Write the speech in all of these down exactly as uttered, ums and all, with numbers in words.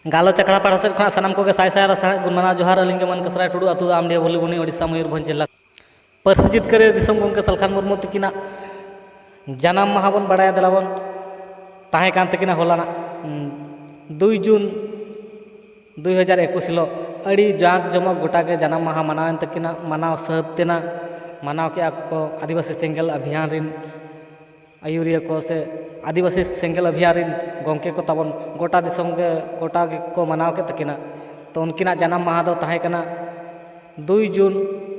ᱜᱟᱞᱚᱪ ᱟᱠᱷᱲᱟ ᱯᱟᱦᱴᱟ ᱥᱮᱫ ᱠᱷᱚᱱᱟᱜ ᱥᱟᱱᱟᱢ ᱠᱚᱜᱮ ᱥᱟᱭ ᱥᱟᱭ ᱟᱨ ᱥᱟᱨᱦᱟᱣ ᱜᱩᱱ ᱢᱟᱱᱟᱣ ᱡᱚᱦᱟᱨ᱾ ᱟᱹᱞᱤᱧ ᱜᱮ ᱢᱟᱹᱱ ᱠᱟᱥᱨᱟᱭ ᱴᱩᱰᱩ, ᱟᱹᱛᱩ ᱫᱚ ᱟᱢᱰᱤᱦᱟ ᱵᱷᱚᱞᱤᱵᱚᱱᱤ, ᱳᱰᱤᱥᱟ, ᱢᱚᱭᱩᱨᱵᱷᱚᱸᱡᱽ ᱡᱮᱞᱟ᱾ ᱯᱟᱹᱨᱥᱤ ᱡᱤᱛᱠᱟᱹᱨᱤᱭᱟᱹ ᱫᱤᱥᱚᱢ ᱜᱚᱢᱠᱮ ᱥᱟᱞᱠᱷᱟᱱ ᱢᱩᱨᱢᱩ ᱛᱟᱹᱠᱤᱱᱟᱜ ᱡᱟᱱᱟᱢ ᱢᱟᱦᱟ ᱵᱚᱱ ᱵᱟᱲᱟᱭᱟ᱾ ᱫᱮᱞᱟ ᱵᱚᱱ, ᱛᱟᱦᱮᱸ ᱠᱟᱱ ᱛᱟᱹᱠᱤᱱᱟ ᱦᱚᱞᱟᱱᱟᱜ, ᱩᱸ, ᱫᱩᱭ ᱡᱩᱱ ᱫᱩᱭ ᱦᱟᱡᱟᱨ ᱮᱠᱩᱥ ᱦᱤᱞᱳᱜ ᱟᱹᱰᱤ ᱡᱟᱸᱠ ᱡᱚᱢᱚᱠ ᱜᱚᱴᱟ ᱜᱮ ᱡᱟᱱᱟᱢ ᱢᱟᱦᱟ ᱢᱟᱱᱟᱣᱮᱱ ᱛᱟᱹᱠᱤᱱᱟ, ᱢᱟᱱᱟᱣ ᱥᱟᱹᱛ ᱮᱱᱟ᱾ ᱢᱟᱱᱟᱣ ᱠᱮᱜᱼᱟ ᱠᱚ ᱟᱹᱫᱤᱵᱟᱹᱥᱤ ᱥᱮᱸᱜᱮᱞ ᱚᱵᱷᱤᱭᱟᱱ ᱨᱤᱱ ᱟᱹᱭᱩᱨᱤᱭᱟᱹ ᱠᱚ ᱥᱮ ᱟᱹᱫᱤᱵᱟᱹᱥᱤ ᱥᱮᱸᱜᱮᱞ ᱚᱵᱷᱤᱭᱟᱱ ᱨᱤᱱ ᱜᱚᱢᱠᱮ ᱠᱚ ᱛᱟᱵᱚᱱ ᱜᱚᱴᱟ ᱫᱤᱥᱚᱢ ᱜᱮ, ᱜᱚᱴᱟ ᱜᱮᱠᱚ ᱢᱟᱱᱟᱣ ᱠᱮᱫ ᱛᱟᱹᱠᱤᱱᱟ᱾ ᱛᱚ, ᱩᱱᱠᱤᱱᱟᱜ ᱡᱟᱱᱟᱢ ᱢᱟᱦᱟ ᱫᱚ ᱛᱟᱦᱮᱸ ᱠᱟᱱᱟ ᱫᱩᱭ ᱡᱩᱱ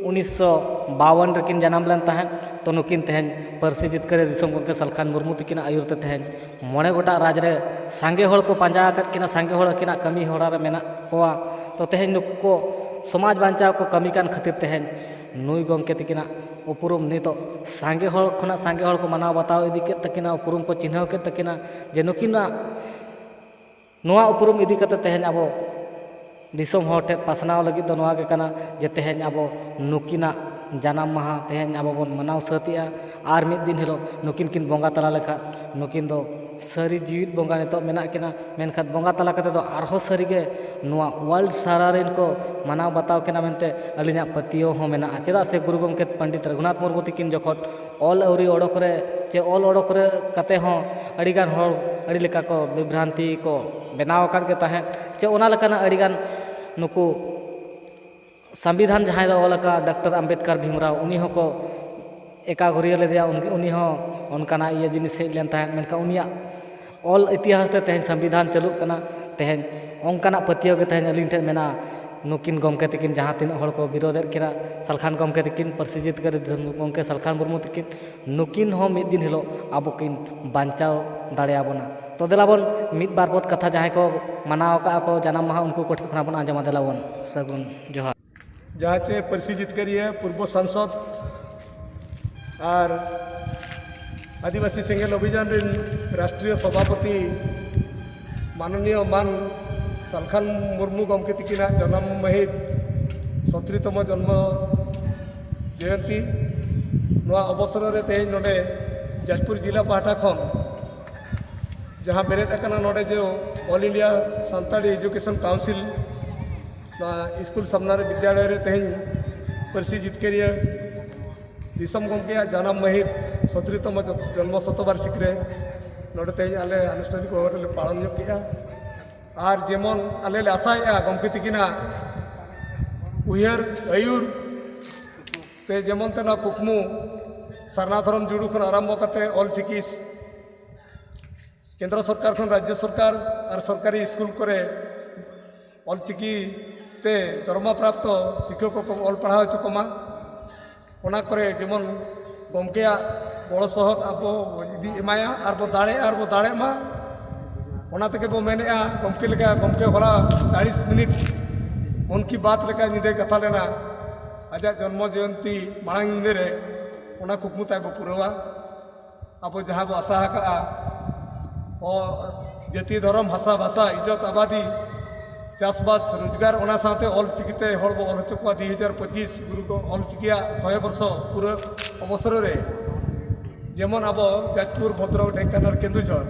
ᱩᱱᱤᱥᱥᱚ ᱵᱟᱣᱚᱱ ᱨᱮᱠᱤᱱ ᱡᱟᱱᱟᱢ ᱞᱮᱱ ᱛᱟᱦᱮᱸᱫ᱾ ᱛᱚ, ᱱᱩᱠᱤᱱ ᱛᱮᱦᱮᱧ ᱯᱟᱹᱨᱥᱤ ᱡᱤᱛᱠᱟᱹᱨᱤᱭᱟᱹ ᱫᱤᱥᱚᱢ ᱜᱚᱢᱠᱮ ᱥᱟᱞᱠᱷᱟᱱ ᱢᱩᱨᱢᱩ ᱛᱟᱹᱠᱤᱱᱟᱜ ᱟᱹᱭᱩᱨ ᱛᱮ ᱛᱮᱦᱮᱧ ᱢᱚᱬᱮ ᱜᱚᱴᱟᱝ ᱨᱟᱡᱽ ᱨᱮ ᱥᱟᱸᱜᱮ ᱦᱚᱲ ᱠᱚ ᱯᱟᱸᱡᱟ ᱟᱠᱟᱫ ᱠᱤᱱᱟ, ᱥᱟᱸᱜᱮ ᱦᱚᱲ ᱟᱹᱠᱤᱱᱟᱜ ᱠᱟᱹᱢᱤ ᱦᱚᱨᱟ ᱨᱮ ᱢᱮᱱᱟᱜ ᱠᱚᱣᱟ᱾ ᱛᱚ, ᱛᱮᱦᱮᱧ ᱱᱩᱠᱩ ᱠᱚ ᱥᱚᱢᱟᱡᱽ ᱵᱟᱧᱪᱟᱣ ᱠᱚ ᱠᱟᱹᱢᱤ ᱠᱟᱱ ᱠᱷᱟᱹᱛᱤᱨ ᱛᱮᱦᱮᱧ ᱱᱩᱭ ᱜᱚᱢᱠᱮ ᱛᱟᱹᱠᱤᱱᱟᱜ ᱩᱯᱨᱩᱢ ᱱᱤᱛᱚᱜ ᱥᱟᱸᱜᱮ ᱦᱚᱲ ᱠᱷᱚᱱᱟᱜ ᱥᱟᱸᱜᱮ ᱦᱚᱲ ᱠᱚ ᱢᱟᱱᱟᱣ ᱵᱟᱛᱟᱣ ᱤᱫᱤ ᱠᱮᱫ ᱛᱟᱹᱠᱤᱱᱟ, ᱩᱯᱨᱩᱢ ᱠᱚ ᱪᱤᱱᱦᱟᱹᱣ ᱠᱮᱫ ᱛᱟᱹᱠᱤᱱᱟ, ᱡᱮ ᱱᱩᱠᱤᱱᱟᱜ ᱱᱚᱣᱟ ᱩᱯᱨᱩᱢ ᱤᱫᱤ ᱠᱟᱛᱮ ᱛᱮᱦᱮᱧ ᱟᱵᱚ ᱫᱤᱥᱚᱢ ᱦᱚᱲ ᱴᱷᱮᱱ ᱯᱟᱥᱱᱟᱣ ᱞᱟᱹᱜᱤᱫ ᱫᱚ ᱱᱚᱣᱟ ᱜᱮ ᱠᱟᱱᱟ ᱡᱮ ᱛᱮᱦᱮᱧ ᱟᱵᱚ ᱱᱩᱠᱤᱱᱟᱜ ᱡᱟᱱᱟᱢ ᱢᱟᱦᱟ ᱛᱮᱦᱮᱧ ᱟᱵᱚ ᱵᱚᱱ ᱢᱟᱱᱟᱣ ᱥᱟᱹᱛᱮᱜᱼᱟ᱾ ᱟᱨ ᱢᱤᱫ ᱫᱤᱱ ᱦᱤᱞᱳᱜ ᱱᱩᱠᱤᱱ ᱠᱤᱱ ᱵᱚᱸᱜᱟ ᱛᱟᱞᱟ ᱞᱮᱠᱷᱟᱱ ᱱᱩᱠᱤᱱ ᱫᱚ ᱥᱟᱹᱨᱤ ᱡᱤᱣᱤᱫ ᱵᱚᱸᱜᱟ ᱱᱤᱛᱚᱜ ᱢᱮᱱᱟᱜ ᱠᱤᱱᱟ, ᱢᱮᱱᱠᱷᱟᱱ ᱵᱚᱸᱜᱟ ᱛᱟᱞᱟ ᱠᱟᱛᱮ ᱫᱚ ᱟᱨᱦᱚᱸ ᱥᱟᱹᱨᱤ ᱜᱮ ᱱᱚᱣᱟ ᱣᱟᱨᱞᱰ ᱥᱟᱨᱟ ᱨᱮᱱ ᱠᱚ ᱢᱟᱱᱟᱣ ᱵᱟᱛᱟᱣ ᱠᱤᱱᱟ ᱢᱮᱱᱛᱮ ᱟᱹᱞᱤᱧᱟᱜ ᱯᱟᱹᱛᱭᱟᱹᱣ ᱦᱚᱸ ᱢᱮᱱᱟᱜᱼᱟ᱾ ᱪᱮᱫᱟᱜ ᱥᱮ ᱜᱩᱨᱩ ᱜᱚᱢᱠᱮ ᱯᱚᱱᱰᱤᱛ ᱨᱚᱜᱷᱩᱱᱟᱛᱷ ᱢᱩᱨᱢᱩ ᱛᱟᱹᱠᱤᱱ ᱡᱚᱠᱷᱚᱱ ᱚᱞ ᱟᱹᱣᱨᱤ ᱚᱰᱚᱠ ᱨᱮ ᱪᱮ ᱚᱞ ᱚᱰᱚᱠ ᱨᱮ ᱠᱟᱛᱮ ᱦᱚᱸ ᱟᱹᱰᱤᱜᱟᱱ ᱦᱚᱲ ᱟᱹᱰᱤ ᱞᱮᱠᱟ ᱠᱚ ᱵᱤᱵᱷᱨᱟᱱᱛᱤ ᱠᱚ ᱵᱮᱱᱟᱣ ᱟᱠᱟᱫ ᱜᱮ ᱛᱟᱦᱮᱸᱫ᱾ ᱪᱮ ᱚᱱᱟ ᱞᱮᱠᱟᱱᱟᱜ ᱟᱹᱰᱤᱜᱟᱱ ᱱᱩᱠᱩ ᱥᱚᱝᱵᱤᱫᱷᱟᱱ ᱡᱟᱦᱟᱸᱭ ᱫᱚ ᱚᱞ ᱟᱠᱟᱫ ᱰᱟᱠᱛᱟᱨ ᱟᱢᱵᱮᱫᱠᱟᱨ ᱵᱷᱤᱢᱨᱟᱣ, ᱩᱱᱤ ᱦᱚᱸᱠᱚ ᱮᱠᱟᱜᱷᱩᱨᱤᱭᱟᱹ ᱞᱮᱫᱮᱭᱟ᱾ ᱩᱱ-, ᱩᱱᱤ ᱦᱚᱸ ᱚᱱᱠᱟᱱᱟᱜ ᱤᱭᱟᱹ ᱡᱤᱱᱤᱥ ᱦᱮᱡ ᱞᱮᱱ ᱛᱟᱦᱮᱸᱫ, ᱢᱮᱱᱠᱷᱟᱱ ᱩᱱᱤᱭᱟᱜ ᱚᱞ ᱤᱛᱤᱦᱟᱥ ᱛᱮ ᱛᱮᱦᱮᱧ ᱥᱚᱝᱵᱤᱫᱷᱟᱱ ᱪᱟᱹᱞᱩᱜ ᱠᱟᱱᱟ᱾ ᱛᱮᱦᱮᱧ ᱚᱱᱠᱟᱱᱟᱜ ᱯᱟᱹᱛᱭᱟᱹᱣ ᱜᱮ ᱛᱮᱦᱮᱧ ᱟᱹᱞᱤᱧ ᱴᱷᱮᱱ ᱢᱮᱱᱟᱜᱼᱟ᱾ ᱱᱩᱠᱤᱱ ᱜᱚᱢᱠᱮ ᱛᱟᱹᱠᱤᱱ ᱡᱟᱦᱟᱸ ᱛᱤᱱᱟᱹᱜ ᱦᱚᱲ ᱠᱚ ᱵᱤᱨᱳᱫᱮᱫ ᱠᱤᱱᱟ, ᱥᱟᱞᱠᱷᱟᱱ ᱜᱚᱢᱠᱮ ᱛᱟᱹᱠᱤᱱ, ᱯᱟᱹᱨᱥᱤ ᱡᱤᱛᱠᱟᱹᱨᱤ ᱜᱚᱢᱠᱮ ᱥᱟᱞᱠᱷᱟᱱ ᱢᱩᱨᱢᱩ ᱛᱟᱹᱠᱤᱱ, ᱱᱩᱠᱤᱱ ᱦᱚᱸ ᱢᱤᱫ ᱫᱤᱱ ᱦᱤᱞᱳᱜ ᱟᱵᱚ ᱠᱤᱱ ᱵᱟᱧᱪᱟᱣ ᱫᱟᱲᱮᱭᱟᱵᱚᱱᱟ᱾ ᱛᱚ, ᱫᱮᱞᱟ ᱵᱚᱱ ᱢᱤᱫ ᱵᱟᱨ ᱯᱚᱫ ᱠᱟᱛᱷᱟ ᱡᱟᱦᱟᱸᱭ ᱠᱚ ᱢᱟᱱᱟᱣ ᱟᱠᱟᱫᱼᱟ ᱠᱚ ᱡᱟᱱᱟᱢ ᱢᱟᱦᱟ, ᱩᱱᱠᱩ ᱠᱚᱴᱷᱮᱱ ᱠᱷᱚᱱᱟᱜ ᱵᱚᱱ ᱟᱸᱡᱚᱢᱟ᱾ ᱫᱮᱞᱟ ᱵᱚᱱ, ᱥᱟᱹᱜᱩᱱ ᱡᱚᱦᱟᱨ᱾ ᱡᱟᱦᱟᱸ ᱪᱮ ᱯᱟᱹᱨᱥᱤ ᱡᱤᱛᱠᱟᱹᱨᱤᱭᱟᱹ, ᱯᱩᱨᱵᱚ ᱥᱟᱝᱥᱚᱫᱽ ᱟᱨ ᱟᱹᱫᱤᱵᱟᱹᱥᱤ ᱥᱮᱸᱜᱮᱞ ᱚᱵᱷᱤᱡᱟᱱ ᱨᱤᱱ ᱨᱟᱥᱴᱨᱤᱭᱚ ᱥᱚᱵᱷᱟᱯᱚᱛᱤ ᱢᱟᱱᱚᱱᱤᱭᱚ ᱢᱟᱱ ᱥᱟᱞᱠᱷᱟᱱ ᱢᱩᱨᱢᱩ ᱜᱚᱢᱠᱮ ᱛᱤᱠᱤᱱᱟᱜ ᱡᱟᱱᱟᱢ ᱢᱟᱹᱦᱤᱛ ᱥᱚᱛᱨᱤᱛᱚᱢᱚ ᱡᱚᱱᱢᱚ ᱡᱚᱭᱚᱱᱛᱤ᱾ ᱱᱚᱣᱟ ᱚᱵᱚᱥᱚᱨ ᱨᱮ ᱛᱮᱦᱮᱧ ᱱᱚᱰᱮ ᱡᱟᱡᱽᱯᱩᱨ ᱡᱮᱞᱟ ᱯᱟᱦᱴᱟ ᱠᱷᱚᱱ ᱡᱟᱦᱟᱸ ᱵᱮᱨᱮᱫ ᱟᱠᱟᱱᱟ ᱱᱚᱰᱮ ᱡᱮ All India Santali Education Council, ᱱᱚᱣᱟ ᱥᱠᱩᱞ ᱥᱟᱢᱱᱟ ᱨᱮ ᱵᱤᱫᱽᱭᱟᱞᱚᱭ ᱨᱮ ᱛᱮᱦᱮᱧ ᱯᱟᱹᱨᱥᱤ ᱡᱤᱛᱠᱟᱹᱨᱤᱭᱟᱹ ᱫᱤᱥᱚᱢ ᱜᱚᱢᱠᱮᱭᱟᱜ ᱡᱟᱱᱟᱢ ᱢᱟᱹᱦᱤᱛ ᱥᱚᱛᱨᱤᱛᱚᱢ ᱡᱚᱱᱢᱚ ᱥᱚᱛᱚᱵᱟᱨᱥᱤᱠ ᱨᱮ ᱱᱚᱰᱮ ᱛᱮᱦᱮᱧ ᱟᱞᱮ ᱟᱱᱩᱥᱴᱷᱟᱱᱤᱠ ᱵᱷᱟᱵᱮ ᱨᱮᱞᱮ ᱯᱟᱞᱚᱱ ᱧᱚᱜ ᱠᱮᱜᱼᱟ᱾ ᱟᱨ ᱡᱮᱢᱚᱱ ᱟᱞᱮ ᱞᱮ ᱟᱥᱟᱭᱮᱜᱼᱟ ᱜᱚᱢᱠᱮ ᱛᱤᱠᱤᱱᱟᱜ ᱩᱭᱦᱟᱹᱨ ᱟᱹᱭᱩᱨ ᱛᱮ ᱡᱮᱢᱚᱱ ᱛᱮ ᱱᱚᱣᱟ ᱠᱩᱠᱢᱩ ᱥᱟᱨᱱᱟ ᱫᱷᱚᱨᱚᱢ ᱡᱩᱲᱩ ᱠᱷᱚᱱ ᱟᱨᱟᱢᱵᱚ ᱠᱟᱛᱮ ᱚᱞ ᱪᱤᱠᱤ ᱠᱮᱱᱫᱨᱚ ᱥᱚᱨᱠᱟᱨ ᱠᱷᱚᱱ ᱨᱟᱡᱽᱡᱚ ᱥᱚᱨᱠᱟᱨ ᱟᱨ ᱥᱚᱨᱠᱟᱨᱤ ᱥᱠᱩᱞ ᱠᱚᱨᱮ ᱚᱞ ᱪᱤᱠᱤ ᱛᱮ ᱫᱚᱨᱢᱟ ᱯᱨᱟᱯᱛᱚ ᱥᱤᱠᱠᱷᱚᱠ ᱠᱚᱠᱚ ᱚᱞ ᱯᱟᱲᱦᱟᱣ ᱦᱚᱪᱚ ᱠᱚᱢᱟ᱾ ᱚᱱᱟ ᱠᱚᱨᱮ ᱡᱮᱢᱚᱱ ᱜᱚᱢᱠᱮᱭᱟᱜ ᱜᱚᱲᱚ ᱥᱚᱦᱚᱫ ᱟᱵᱚ ᱤᱫᱤ ᱮᱢᱟᱭᱟ ᱟᱨ ᱵᱚ ᱫᱟᱲᱮᱭᱟᱜᱼᱟ ᱟᱨ ᱵᱚ ᱫᱟᱲᱮᱜ ᱢᱟ᱾ ᱚᱱᱟ ᱛᱮᱜᱮ ᱵᱚ ᱢᱮᱱᱮᱫᱼᱟ ᱜᱚᱢᱠᱮ ᱞᱮᱠᱟ ᱜᱚᱢᱠᱮ ᱦᱚᱞᱟ ᱪᱟᱞᱤᱥ ᱢᱤᱱᱤᱴ ᱢᱚᱱ ᱠᱤ ᱵᱟᱛ ᱞᱮᱠᱟ ᱧᱤᱫᱟᱹ ᱠᱟᱛᱷᱟ ᱞᱮᱱᱟ ᱟᱡᱟᱜ ᱡᱚᱱᱢᱚ ᱡᱚᱭᱚᱱᱛᱤ ᱢᱟᱲᱟᱝ ᱧᱤᱫᱟᱹ ᱨᱮ᱾ ᱚᱱᱟ ᱠᱩᱠᱢᱩ ᱛᱟᱭ ᱵᱚ ᱯᱩᱨᱟᱹᱣᱟ᱾ ᱟᱵᱚ ᱡᱟᱦᱟᱸ ᱵᱚ ᱟᱥᱟ ᱟᱠᱟᱫᱼᱟ ᱚ ᱡᱟᱹᱛᱤ ᱫᱷᱚᱨᱚᱢ ᱦᱟᱥᱟ ᱵᱷᱟᱥᱟ ᱤᱡᱽᱡᱚᱛ ᱟᱵᱟᱫᱤ ᱪᱟᱥᱵᱟᱥ ᱨᱳᱡᱽᱜᱟᱨ ᱚᱱᱟ ᱥᱟᱶᱛᱮ ᱚᱞ ᱪᱤᱠᱤᱛᱮ ᱦᱚᱲ ᱵᱚ ᱚᱞ ᱦᱚᱪᱚ ᱠᱚᱣᱟ᱾ ᱫᱩ ᱦᱟᱡᱟᱨ ᱯᱚᱸᱪᱤᱥ ᱜᱩᱨᱩ ᱜᱚ- ᱚᱞ ᱪᱤᱠᱤᱭᱟᱜ ᱥᱚᱭ ᱵᱚᱨᱥᱚ ᱯᱩᱨᱟᱹ ᱚᱵᱚᱥᱚᱨ ᱨᱮ ᱡᱮᱢᱚᱱ ᱟᱵᱚ ᱡᱟᱡᱽᱯᱩᱨ ᱵᱷᱚᱫᱨᱚᱠ ᱰᱷᱮᱝᱠᱟᱱᱟᱞ ᱠᱮᱱᱫᱩᱡᱷᱚᱨ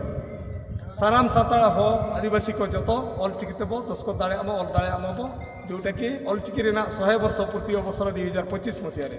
ᱥᱟᱱᱟᱢ ᱥᱟᱱᱛᱟᱲ ᱦᱚᱸ ᱟᱹᱫᱤᱵᱟᱹᱥᱤ ᱠᱚ ᱡᱚᱛᱚ ᱚᱞ ᱪᱤᱠᱤ ᱛᱮᱵᱚ ᱫᱚᱥᱠᱚᱛ ᱫᱟᱲᱮᱭᱟᱜ ᱢᱟ ᱚᱞ ᱫᱟᱲᱮᱭᱟᱜ ᱢᱟ ᱵᱚ᱾ ᱡᱮᱴᱟ ᱠᱤ ᱚᱞ ᱪᱤᱠᱤ ᱨᱮᱱᱟᱜ ᱥᱚᱭ ᱵᱚᱨᱥᱚ ᱯᱩᱨᱛᱤ ᱚᱵᱚᱥᱚᱨ ᱫᱩ ᱦᱟᱡᱟᱨ ᱯᱚᱸᱪᱤᱥ ᱢᱟᱥᱤᱦᱟ ᱨᱮ᱾